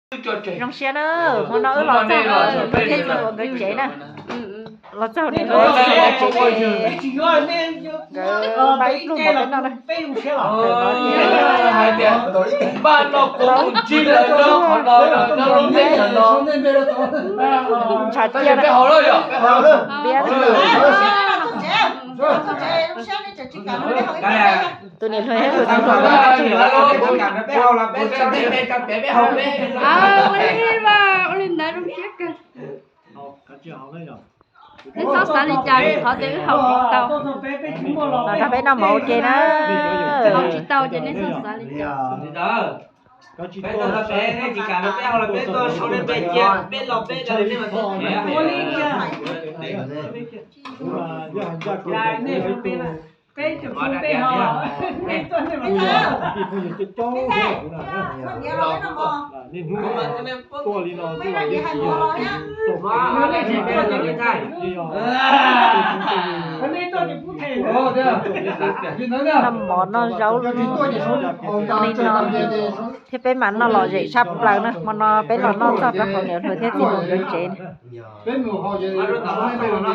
Zoo siab na, hmo no wb los txog thiab txiv hluas nkawd tsev na. Los txog niam hluas nkawd tsev, nkawd pab ib pluag mov peb noj na. Ntshav ciaj na. Npiab na. Tus niam hluas thiab tus txiv hluas nkawd tsis Ua li ntawd zoo siab kawg. Neb txhob xav li cas, qhov tias wb haus tsis tau. Los nrog peb noj mov ua ke na. Haus tsis tau ces neb txhob xav li cas. Peb tuaj, peb, neb tsis kam peb haus los peb tuaj sau nej peb cia, peb los peb, peb tuaj li no xwb los yeej tsis yog. Noj mov noj zaub li no thiab peb mas noj lom zem tshaj plaws na. Hmo no peb los noj txog rau hauv niam hluas thiab txiv hluas nkawd tsev na.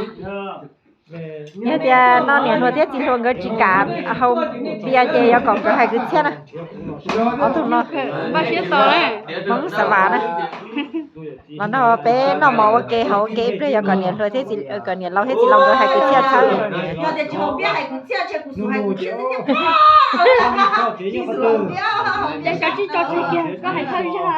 Yog tias no niam hluas thiab txiv hluas nkawd tsis kam haus npias ces yuav kom nkawd hais kwv txhiaj na. Ob tug no, Hmoob Xav Vas na, los nrog peb noj mov ua ke haus ua ke ib pliag, yuav kom niam hluas thiab txiv, kom niam laus thiab txiv laus nkawd hais kwv txhiaj txhawb. Ces xyov tsis tso tseg kiag koj hais thawj zaj.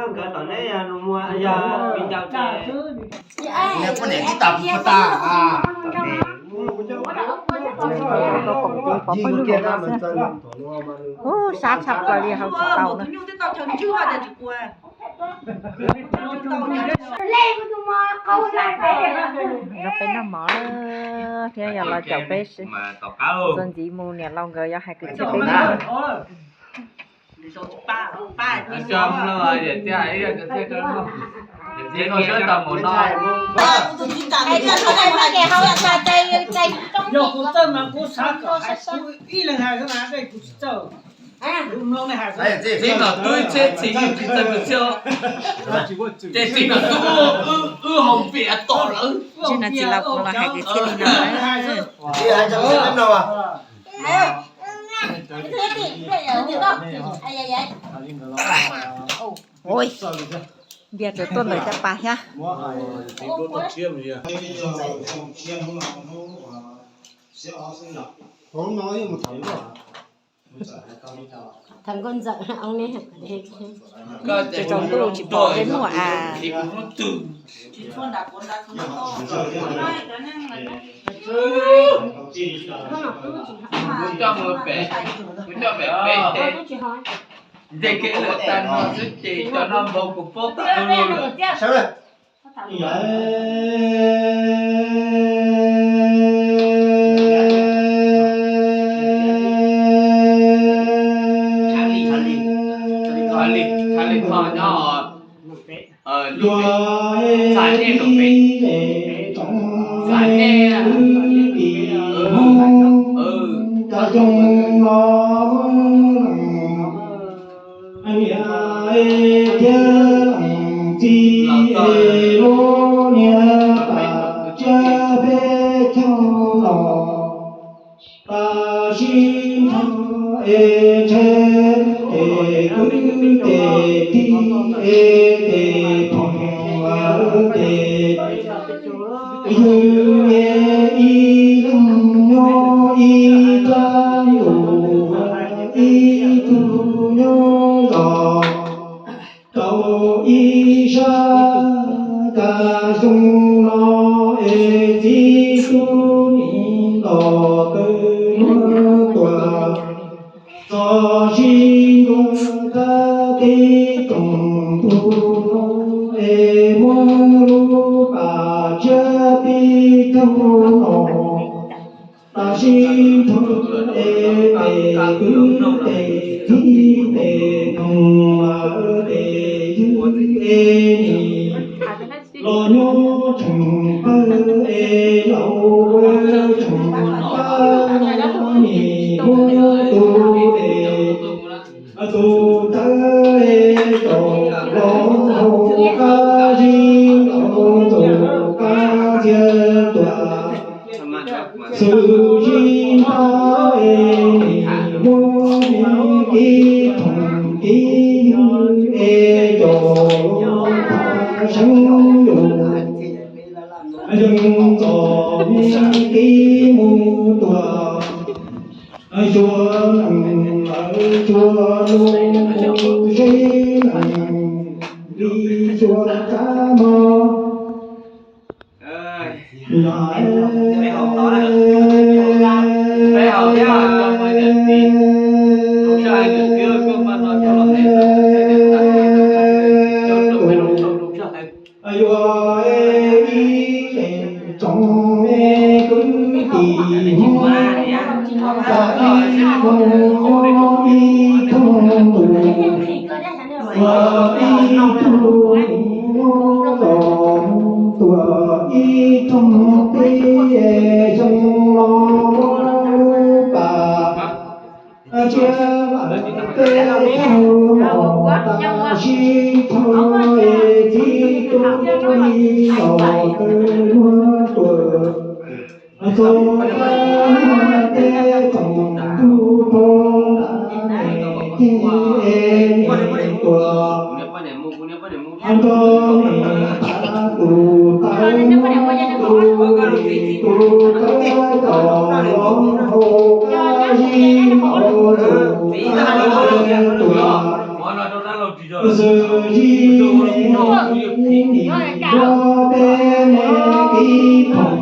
Nkawd tom neb yog nus muag yog pis ncau. Ub, sab tshaj plaws li, haus tsis tau na. Nrog peb noj mov thiab yog los caum peb txuas ntxiv mus, niam laus nkawd yuav hais kwv txhiaj peb na. Txiv nom tub txib txiv yws tsis txawj kwv txhiaj, ces txiv nom tub wb haus npias tom lawm. Tsis no txiv laus kuv los hais kwv txhiaj li no. Ui, npias tsuas tuaj ntawm caj pas thiab. Thaum nkauj ntxawm, tsaus ntuj tsis pom peb muaj as. Nce kev lawm tag no xwb ces cov no npau kuv paub tag lawm. Txhais li, txhais li tho nyob lub pem, txhais nej lub pem, txhais nej. Niam thiab leej txiv es lub niam tais tsiab peb caug los, tam sim no es ntshe tes kwv tes tij es tes phooj tes ywg es ib leeg nyob ib rab ntuj, ib tug nyob zos rau ib sab. Cas xyoo no es txiv tub nim los taw muab tuag, txog sib ntua thab tib rooj tug no es muab lub pas tsiab pib caug no, tam sim no es tes tes kwv tes tij tes phooj tes ywg es nim los nyob tseem pawg es laus tseem pawg nim muab tus tes tus tawb es caum los hauv qab zib los tus qab ntxhiab tuaj. Xwm tsis npab es nim muab me kib phoom kib ywg es caum los thav seeb lus. Yeej txom me kib mus tuaj, xyuas neeg lawv tsuas lus mus seb neeg li xyuas rab mog. Yuav ib leeg tsoom me kwv tij Hmoob, tas ib thooj nyob ib thooj ntuj, ua ib tug nyob los mus tuaj ib thooj teb xyoo los muab lub pas. Tsiab lawm peb tug mos tas sib thawj es txib tub li los tawg luag tuaj. Txog peb teb tsoom ntuj pog nram teb es nim tuaj. Nrog nim tas tus tawb muab tus tes tus tawb caum los hauv qab zib los tus qab tuaj. Xwm tsis nim muab peb me kib phoom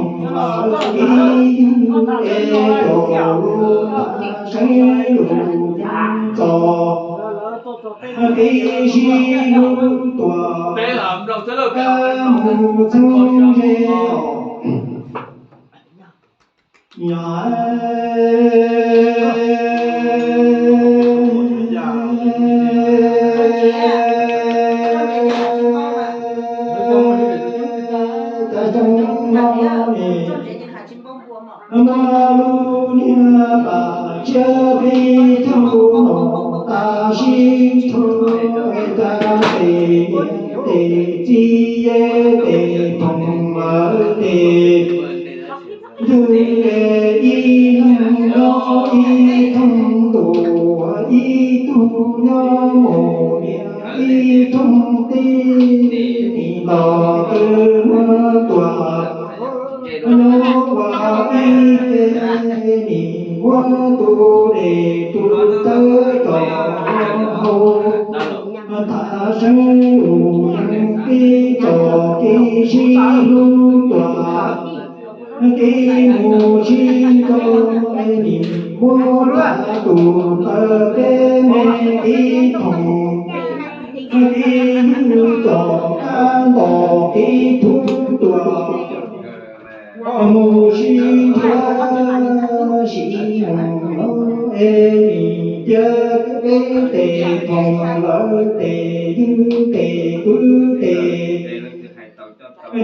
kib ywg es caum los thav seeb lus txog. Kib sib hlub tuaj, kab mus txheeb ze os. Yog cas xyoo no ne, muaj lub niag pas tsiab peb tug mos tas sib thawj, tas tes niam tes txiv tes phoom lawv tes ywg, ib leeg nyob ib thooj ntuj, ib tug nyob mus niam ib thooj teb, nim los tawg luag tuaj. Nyob ua ib teb nim muab tus tes tus tawb caum los hauv qab zib lus yeej pib txog kib sib hlub tuaj. Kib mus sib nrog nim muab tas tus tawb peb me kib phoom kib ywg, tom qab nto kib thub tuaj. Mus sib nrhiav sib mus es nim cia peb tes phoom lawv tes ywg tes kwv tes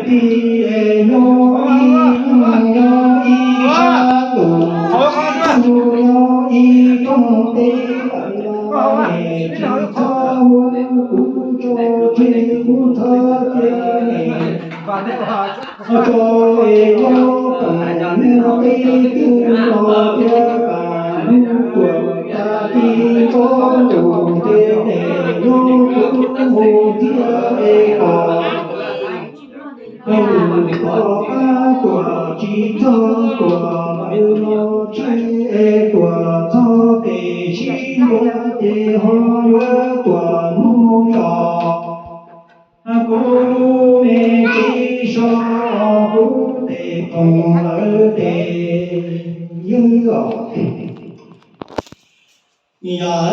tij es nyob ib leeg nyob ib sab ntuj, ib tug nyob ib thooj teb lawm los es tsis txhob muab kuv tso tseg, kuv txhob cia es tso es nyob pem niag qib twg los thiab pam hnub tuaj tas ti txob ntus ces es nyob kuv mus thiab es pom nws pom qab tuaj tsis txog tuaj lawm los tsis es tuaj txog pem sib nrhiav ces ho yuav tuaj hnub tso. Kuv lub me txiv so, kuv tes phoom lawv tes ywg os. Yog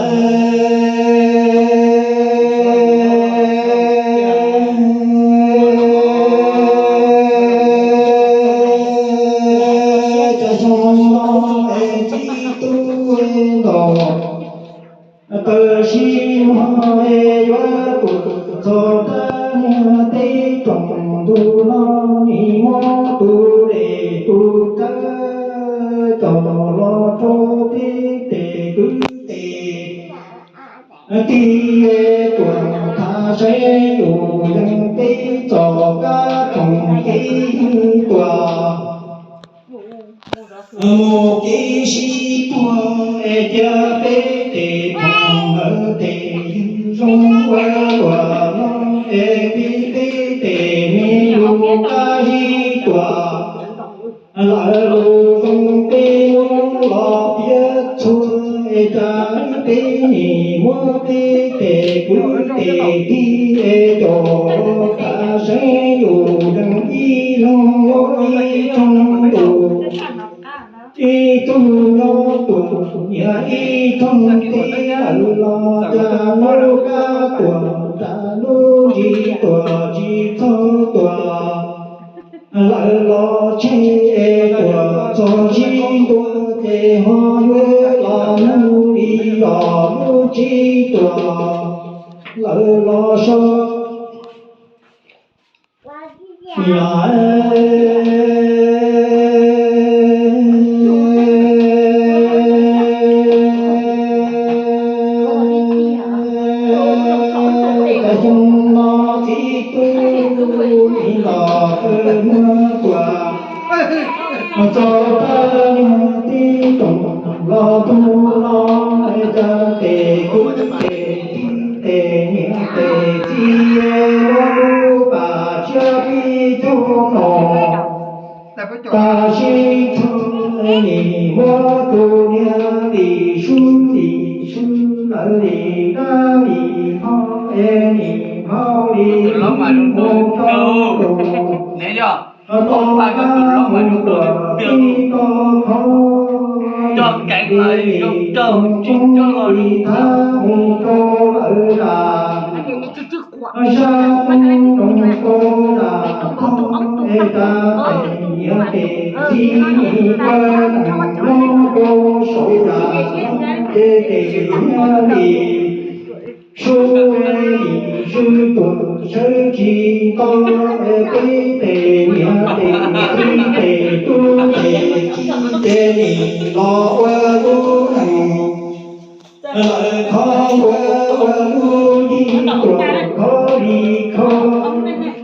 cas xyoo no es txiv tub nto Tab sis no es yuav tuaj txog rau niag teb tsoom ntug no, nim muab tus dej tus cawv coj los rau teb tes kwv tes tij tuaj thav saib yus yeej teb txoj kab tsoom kev ywg tuaj. Mus kev sib puag es cia peb tes phooj ywg tes zoo ua luaj no es pib peb tes me lus qab zib tuaj. Lawv lus zoo peb muab los piav txhua es cas peb nim muab peb tes kwv tes tij es coj los thav saib yus yeej ib leeg nyob ib rooj ntuj, ib tug nyob tuaj niam ib rooj teb, lawv los cas lub kab tuaj tas lub ntsis tuaj tsis txog tuaj. Lawv los tseg es tuaj txog sib ntua ces ho yuav los mus li los lub tsib tuaj. Lawv los so niam Xyoo no txiv tub nim los qw muag tuaj txog rau niag teb tsoom los tus no, cas tes kwv tes tij tes niam tes txiv muab lub pas tshiab pib caug no. Tam sim no nim muab tus niag lim sub lim sub lawv lim dab lim hmo es nim hmo lim mus tau tus tau dab mus tuam tib tau qhov lim lim tau tsob lim thab mus rau lawv zas. Sab toob rau tau zas tog es cas tes niam tes txiv nim ua neeg nyob rau saum zas ces tes niam lim sub lim swb tuaj sawv tsis tau, peb tes niam tes txiv tes tub tes txiv ces nim los ua lub neej lawv thov ua ua lub yig tuam khov li khov.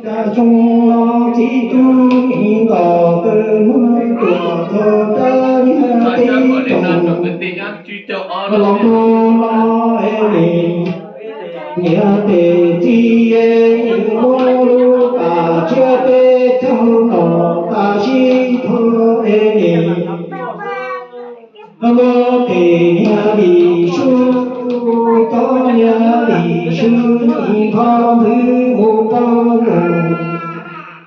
Cas xyoo no txiv tub nim ntaus kawg muag tuaj txog rau niag teb tsoom los mus no es nim niam tes txiv es nim muab lub pas tshiab peb caug no, tam sim no es nim muab tes niam lim sub, cov niam lim sub nim nthov ntwv mus rau ntuj,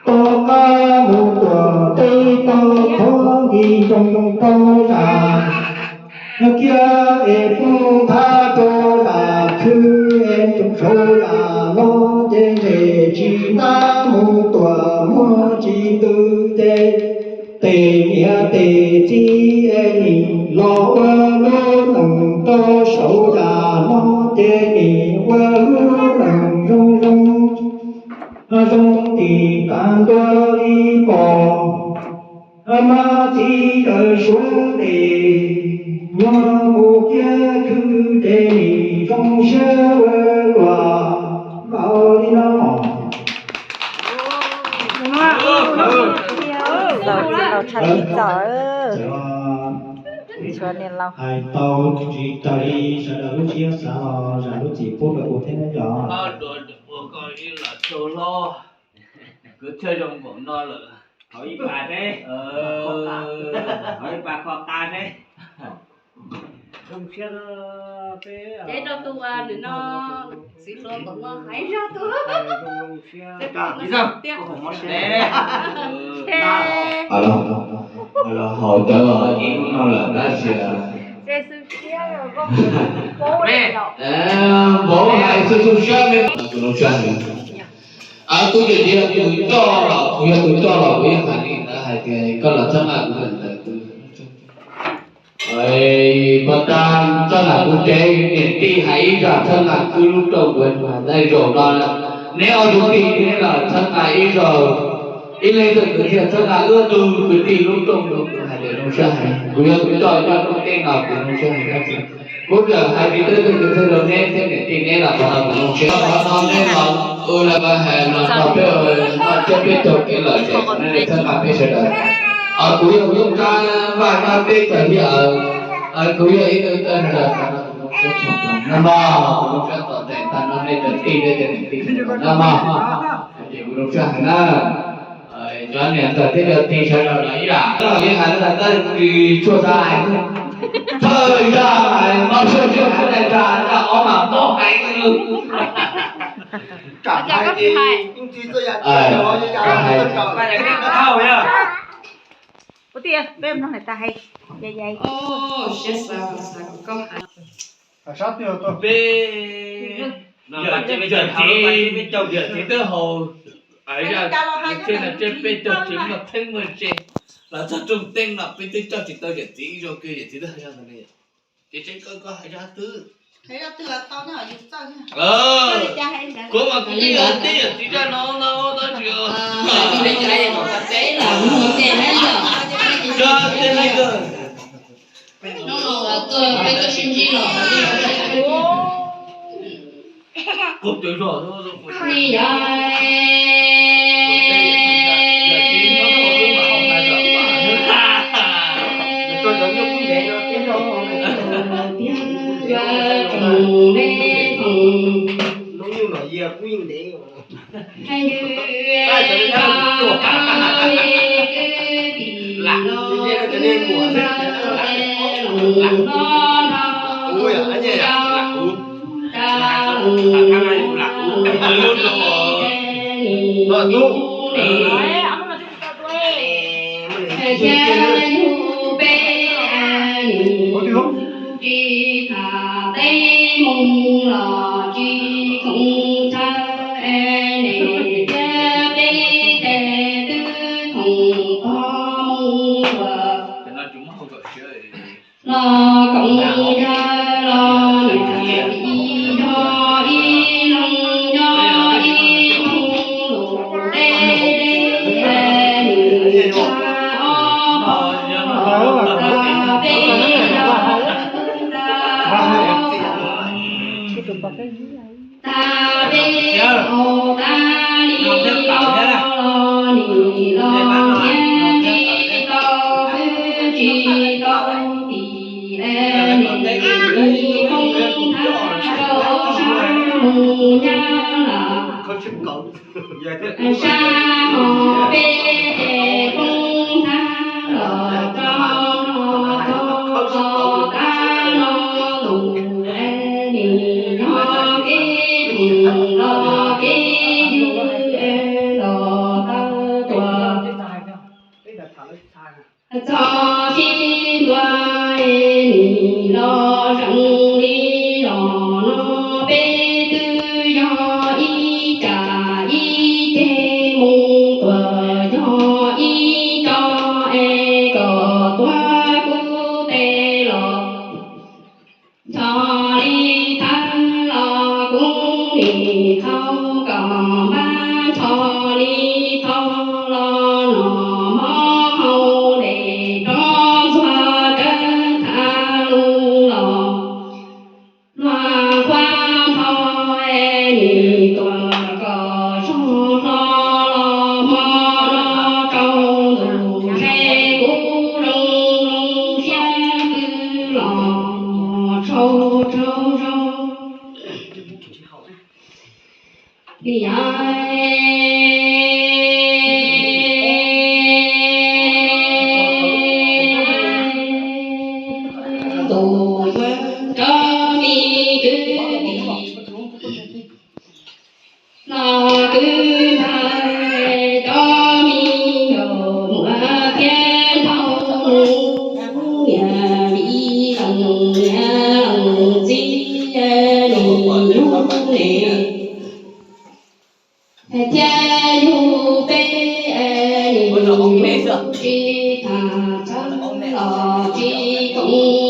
toj qab mus tuam teb toj qhov ncig ntsoog tau zam kiag es poob thab rau zam khw es ntsoog saum zam no ces ntsej tsis ntab mus tuam muag tsis ntws ces tes niam tes txiv es nim los ua lub neej rau saum zam no ces nim ua lub neej zoo zoo zoo tim tas ntua li pom. Mas txiv yawm suav ntes nyob mus kiag khw ces nim zoo siab ua luaj npaum li no. Laus txiv laus tshaj tib txom, tshuav niam laus. Hais tau tsis raws li sawv daws lub siab xav los zam lub txim pub rau kuv thiab nawb yom. Kwv tij zoo npaum no lawm, thov ib pas seb, thov ib pas kho qa seb. Ces rau tus uas nws no, txiv hluas npaum no hais zog tus. Haus tawv ib hnub no lawm tab sis npaum hais xwb xu siab me tus no tsa tub ces yog tus coj los, kuv yog tus coj los kuv yeej hais li ntawd hais tias koj los txhawb nqa kuv lawm ntawd. Pov tag txhawb nqa kuv tsev niam tij hais ib zag txhawb nqa kuv lub rooj kuv hais dab zaum no, neb ob tug tij neb los txhawb nqa ib zaug, ib leeg txhua tus thiaj txhawb nqa wb tug kwv tij lub rooj rau kuv hais tias zoo siab heev, kuv yog tus coj nyob rooj teb no kuv zoo siab heev dab tsi. Kuv txawm hais tsis tau tus kwv tij rau neb thiab niam tij neb los qhov no kuv zoo siab, qhov no neb los ua lawv hais los nrog peb noj tsiab peb taug kev lom zem, neb txhawb nqa peb sawv daws. Kuv yog Yooj Tsab Vaj Dab Peb Caug Hiab Aws, kuv yog ib tug tij sawv daws no kuv zoo siab tshaj plaws na mog, kuv zoo siab txom nyem tag no nej cov tij nej cov niam tij sawv daws na mog, ces kuv zoo siab heev na. Cov niam ntxawm thiab cov tij sawv daws los ib yam, yeej hais tias tab sis tshuaj xav hais, thawj zaj hais mob tshuaj tshiab hais dai ntsa, zaj ob mas mob heev li. Ua tij, peb mloog niam tais hais. Siab xav xav kom koj hais. Peb yawm txiv, yawm txiv twb haus, peb caug tsis muaj theeb muaj ze, los txog rooj teeb no peb twb coj tsis tau yawm txiv ib zaug kiag, yawm txiv twb hais zaj ntawd li. Ces tseeb koj, koj hais zaj twg? Kuv mas kuv yeej hais tib yawm txiv zaj no no tab sis Tsis tham peb moo los tsis khoom thawj es niam thiab peb tes twb khoom pog moo tuaj los koom yawg los niam ib yog ib leeg nyob ib moo lus deb deb es nws tshaj ob pog los tag peb yog tag ob pog. Tag peb haus tag li los los nim los thiab tsis tau wb tsis tau tim es nim nim poob thab rau sab mus nyab lawm. Sab hos peb es poob thab los rau no tau los tag no tus es nim yog kev khoom los kev ywg es los tawm tuaj. Txog sib ntua es nim los zeem li los no peb twb yog ib tsam ib ceg moo tuaj yog ib tso es kom tuag kuv tes los ncho li thawj los kuv nim thau kom npab ncho li thau los no mob hau les rov ntxuag rawv thav lus los luag huab npho es nim tuaj kom zog hlo los hmo no rau ntu ze kuv zoo zoo siab twb los tshau tshau zoo. Niam ntuj rov me kwv tij los kwv npawg rov me nyuam muaj thiab nrau nus, niam vij leej niam leej txiv nim yug ne thiab yug peb nim yug tsis tham txhawb los tsis koom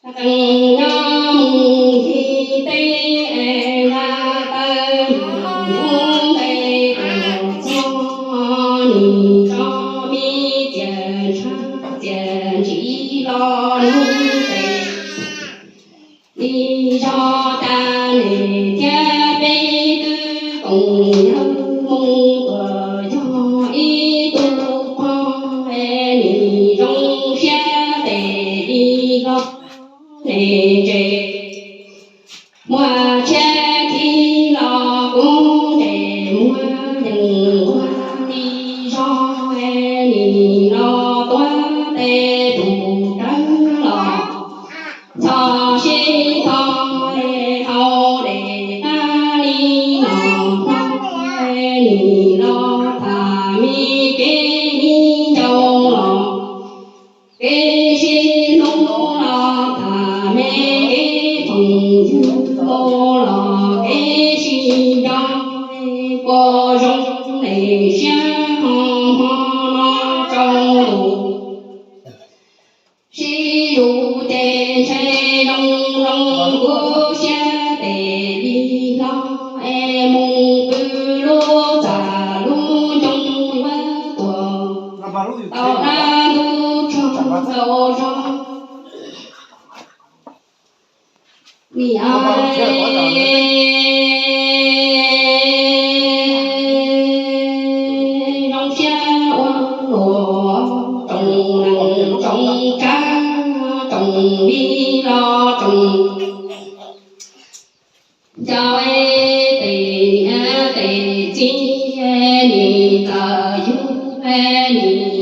Nyob mus yig teb es ya taw mus ntub npe tuaj txog, nim tso me txias ntshav txias ntsim los mus tes. Ib zog tas nim thiab peb twb koom yawg mus tuaj yog ib tug pog es nim zoo siab tes li los nim ntses. Muaj tshiab khib los kuv ntses, muaj yees ua li zog es nim los tuav tes tus rawv los txog sib tho es haus dej tag li los hmo es nim los tham me kev viv ncaus los kev sib hlub los tham me kev phooj ywg los kev sib nco, kua zoo nim siab ho hmo no rau lus sib yus ces ntshe zoo zoo kuv siab tes li hlo es mus pw lub txaj lub ncoo yuav tuaj tau dab ntub tsaug ntau zog. Nim zoo siab ua luaj tsoom neeg tsoom tsav tsoom vij los tsoom ncaus tes niam tes txiv, nim txawm yug nim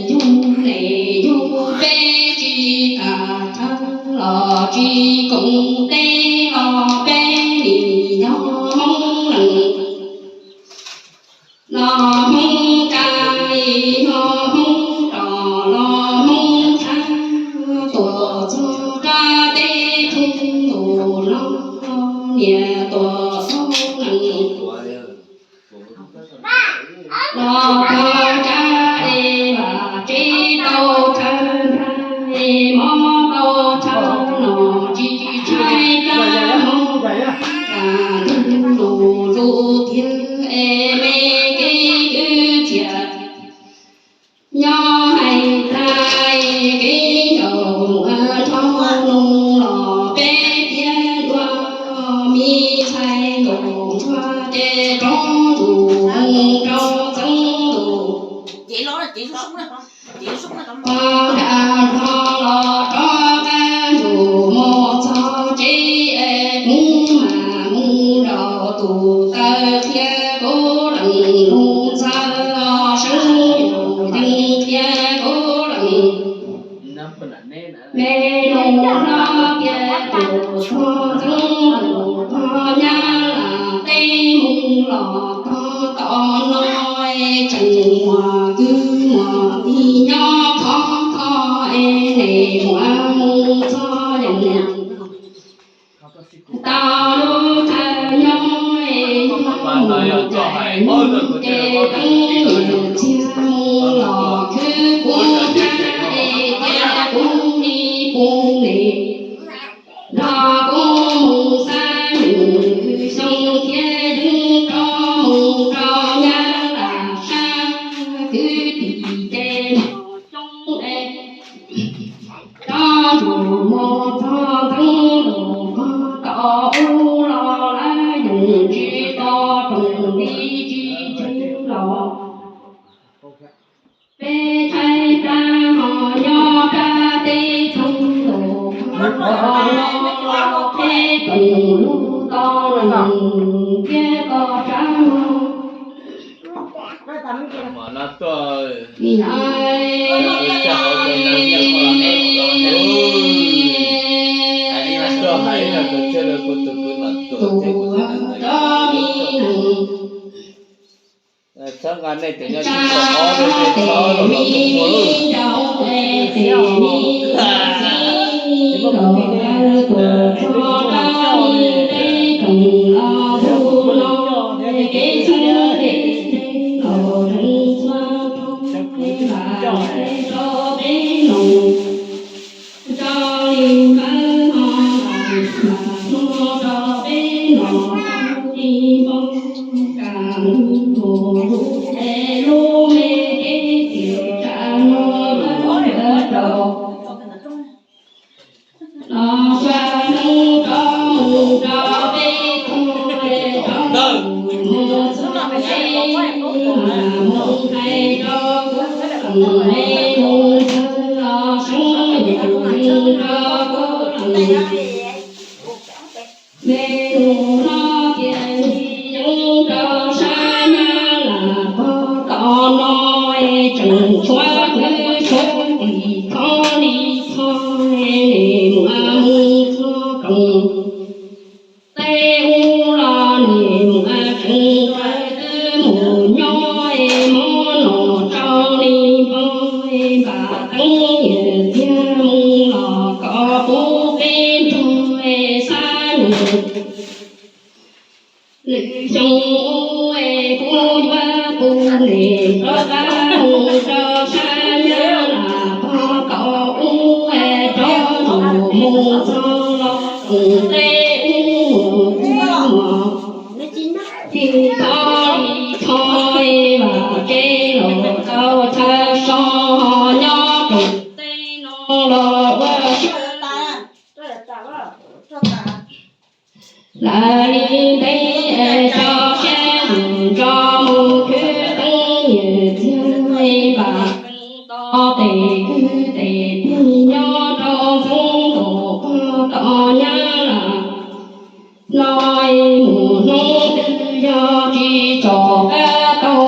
yug nim yug peb tsis kam rhawv los tsis koom teb los peb nim yog Hmoob neeg. Los Hmoob Tsab, los Hmoob Rog, los Hmoob Tsab, tuaj txog rab teb thoob ntuj los niam tuaj txog neeg. Los tau tsab es vam tsev tau tsawg nrag es mov tau tsawg no tsis tshaib plab hmoob tsab ntug lus zus tiag es me kev kwv txhiaj. Nyob hais tias kev ncaus muaj dhau loo los peb thiaj dua, me ntxhais nkaus ntsuag ces rov ntug mus rau txeev ntus. Pog nram hlo los rov qab ntug mus txog tsev es kuv mam mus nraum tus taw qhia kuv leej lus ntxawg, seb yus yeej qhia kuv leej me lus hlob tias tus txog txeev tus txog nyab lam teb mus los txog tom no es tseem muaj kwv muaj tij nyob khov kho es nim muaj mus txog yeej tau lub chaw nyob es yog mus cais mus ces teeb nim txiag mus los khwv kuv nyab es cia kuv li pub nim nrog kuv mus xab nws xyoo thiab yeej rov mus rau nyab lam sab kwv tij ces mus xyoo es rov ntug mus txog txeev ntus txog tom ub los lawv yeej tsis tos rooj li tsis tseg los. Peb tshaib plab ho nyob rab teb thoob ntus, peb peb lub toj neeg thiab toj tsab mog. Txhawb nqa nej cov nyob tsis tau ob, nej tej txhawb los mus ua lawm. Nws mus hlo tias nws yeej rau sab nyab lam pog tom no, tseem tshuav kwv tshuav tij kho li kho, nws mus mus txog rooj teb ub los nws mus tseem raws twb mus nyob, mob no rau li npog, npam teeb yawm txiag mus los kom pub peb nrog xab nws. Lwm xyoo ub kuv yuav pub nws rov qab mus rau sab nyab lam pog tom ub, rov mus mus txog los rooj teb ub mus kuv mus tij kho li kho, vam tsev los tau chaw so, nyob rooj teb no los ua lawv li ntev, rau siab mus nrog mus khwv teeb yawm txiag, npam to tes kwv tes tig nyob rau ntxoov nkaus pog tom nyab lam no, mus hnub twg yog tsis tsom qab tau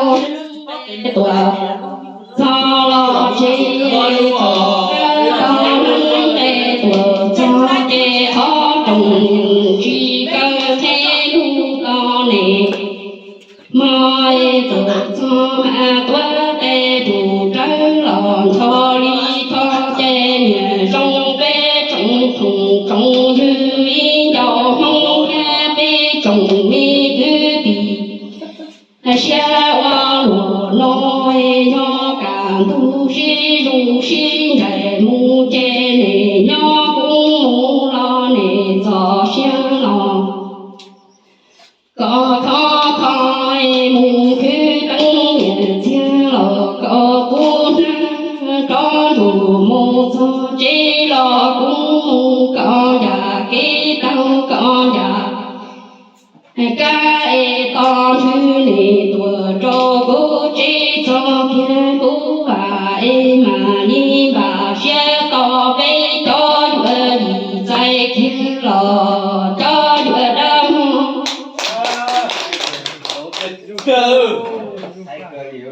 tuam txog los tsis tsom qab tau, nqe tuam txog ces qhov rooj tsis kaw qheb lug to ne. Hmo tuam txog mas tuav tes tus rawv los ncho li tho, ces niam zoo peb tsoom tsoom tsoom ywg ib ncauj Hmoob thiab peb tsoom me kwv tij, siab ua luam no, yog kaj ntug sib zoo sib ncaim mus ces nws nyob kuv mus los nws txaus siab los. Koj khov kho mus khwv teeb yawm txiag los koj pub hnab, rov ntsuas mus txog tsev los kuv mus, koj yam kev taug koj yam kab es tos ntswg nws tuam rau kuv tsev txog kiag kuv vam es mas